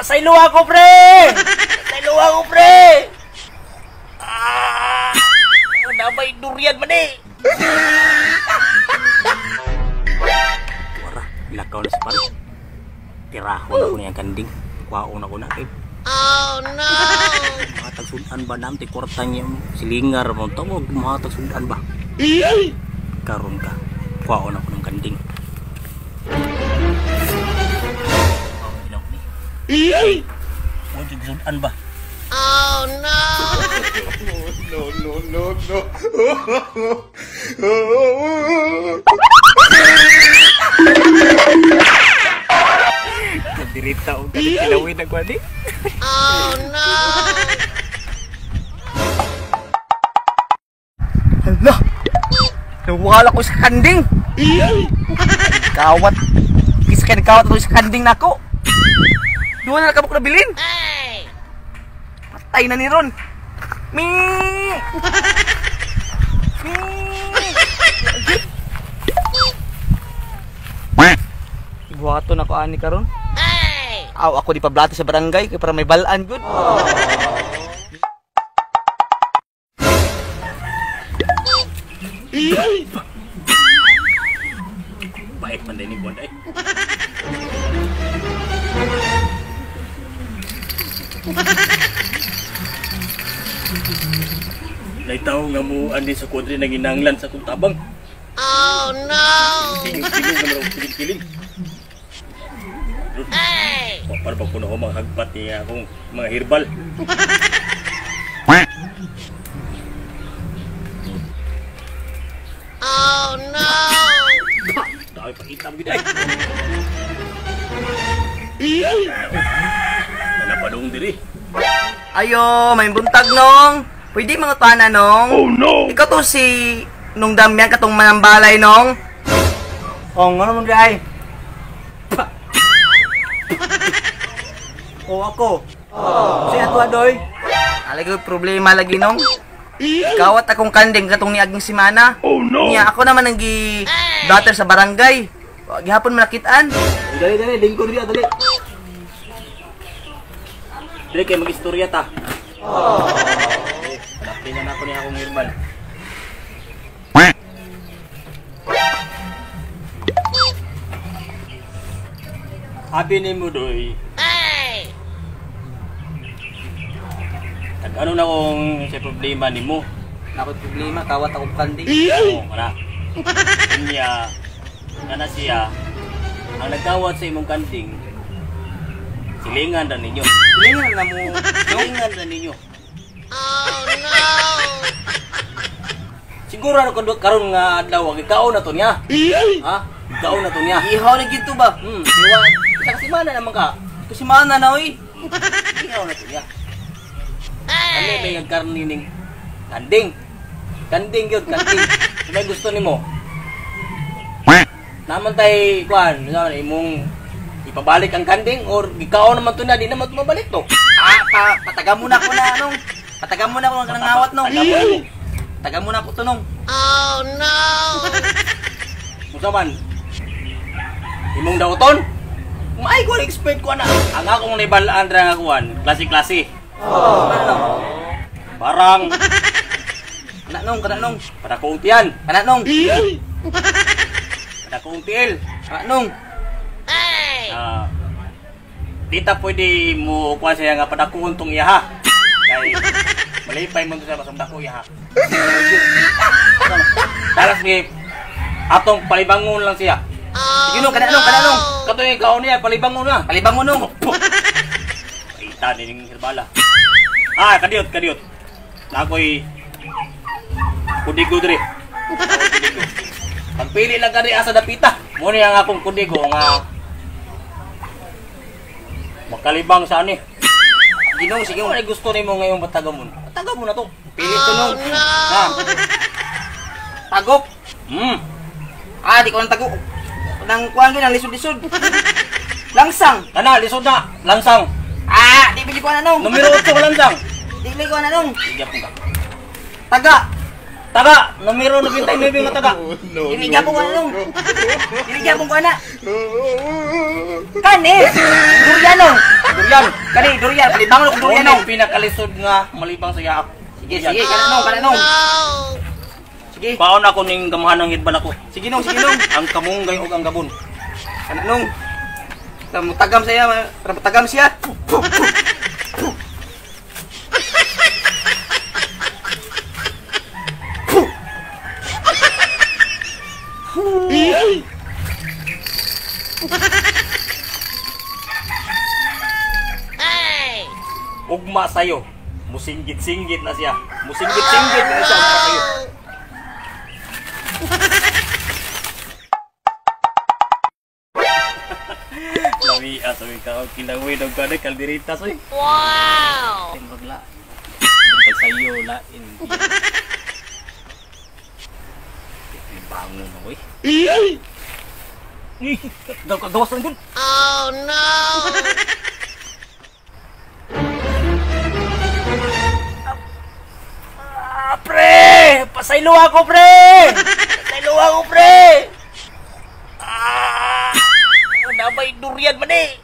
Pasaylo ako, pre! Pasaylo ako, pre! Ah! Nabay durian man eh! Wara, ilakaw na si pare. Tirahon ako niya ang kanding. Kuhaon ako na eh. Oh no! Mga tagsudan ba naman? Kwarta niya silingar mo. Tawag, mga tagsudan ba? Karon ka. Kuhaon ako ng kanding. Huwag tagsudan ba? Oh no! No, no, no, no. Dirita o galing kilawin ang kwani. Oh no! Hala! Nawala ko sa kanding! Kawat! Kisa kayo nagkawat ako sa kanding nako! Doon na nakabok na bilin! Patay na ni Ron! Mi! Mi! Ibuhaton ako ani karon. Aw, ako di pablato sa barangay kay para may balaan gud. Bait man din ni Buwan ay. Naitaw nga mo andi sa kwadri nanginanglan sa kong tabang. Oh no! Kiling-kiling naman ako kiling-kiling. Para pa po na ako maghagpat niya akong mga herbal. Oh no! Dami pakita mo gid ay. Nanapadong diri. Ayo, may buntag nong. Pwede mga tana nong. Oh no! Ikaw to si nung Damian katong manambalay nong. Oh, ngono man di ay. Oh, ako. Si ato adoy. Alay ko problema lagi nong. Kawat akong kanding katong niaging simana. Oh no! Niya ako naman ang gi daughter sa barangay. Gihapon malakitaan. Dali dali, lingkod diri dali. Dali kay magistorya ta. Oh. Tingnan ako niya akong herbal. Happy ni mo doy. Ano na kung sa problema ni mo? Ako problema, kawat akong kanding. Oo, kana. Kanya, kana siya, ang nagkawat sa imong kanding, silingan na ninyo. Silingan na mo. Silingan na ninyo. Oh no! Siguro ano karon nga adlaw, ikaw na to niya. Ha? Ikaw na to niya. Ihaw na gito ba? Iwa. Isa kasi mana naman ka. Kasi mana na oy. Ihaw na to niya. Ano may nagkarni ning kanding. Kanding yun, kanding. Kung may gusto nimo. Naman tay kuan, imong ipabalik ang kanding or ikaw naman to na, di naman tumabalik to. Ah, pataga muna ako na anong. Pataga muna ako ng ngawat nong. Pataga muna ako to nong. Oh no! Unsa man? Imong dauton? Maay ko expert ko na. Ang akong naibalaan ra nga kuan, klase-klase. Oh. Ano? Barang. Kana nong, kana nong. Para kong tiyan. Kana nong. Para kong tiil. Kana nong. Dita pwede mo kuha siya nga padakuon tong iyaha. Kay malipay mo to siya basang dako iyaha. Talas ni atong palibangon lang siya. Sige nong, kana nong, kana nong. Katoy ikaw niya palibangon na. Palibangon nong. Ita din herbala. Ah, kadiot, kadiot. Nakoy kudigo diri. Kudigo. Pagpili lang kani asa dapita. Mo ni ang akong kudigo nga makalibang sa ani. Ginong, sige. Ano gusto nimo ngayong batagamon? Batagamon na to. Pili to nong. Ha. Tagok. Ah, di ko nang tagok. Nang kuan gyud nang lisod-lisod. Langsang. Kana lisod na, langsang. Ah, di bili ko na nong. Numero 8 langsang. Di bili ko na nong. Sige po ka. Taga. Taga, numero 99 nga taga. No, Dili gyapon ko na nong. Dili gyapon ko na. Kanis. Durian nong. Durian. Kani durian, palibangon og durian Durian nong. ang pinakalisod nga malibang sa yaak. Sige, sige, kana nong, kana nong. No! Sige. Paon ako ning gamahan ng herbal ako. Sige nong, sige nong. Ang kamunggay ug ang gabon. Kana nong. Tagam siya, tagam siya. Hey! Ugma sayo. Musinggit-singgit na siya. Musinggit-singgit na siya ugma sayo. Lami ato ikaw kilawin og kanay kalderitas oy. Wow! Timurag la. Pag sayo lain. Bango na oy. Ih, gawas lang dun. Oh no! Ah, pre! Pasaylo ako, pre! Pasaylo ako, pre! Ah! Nabay durian man eh!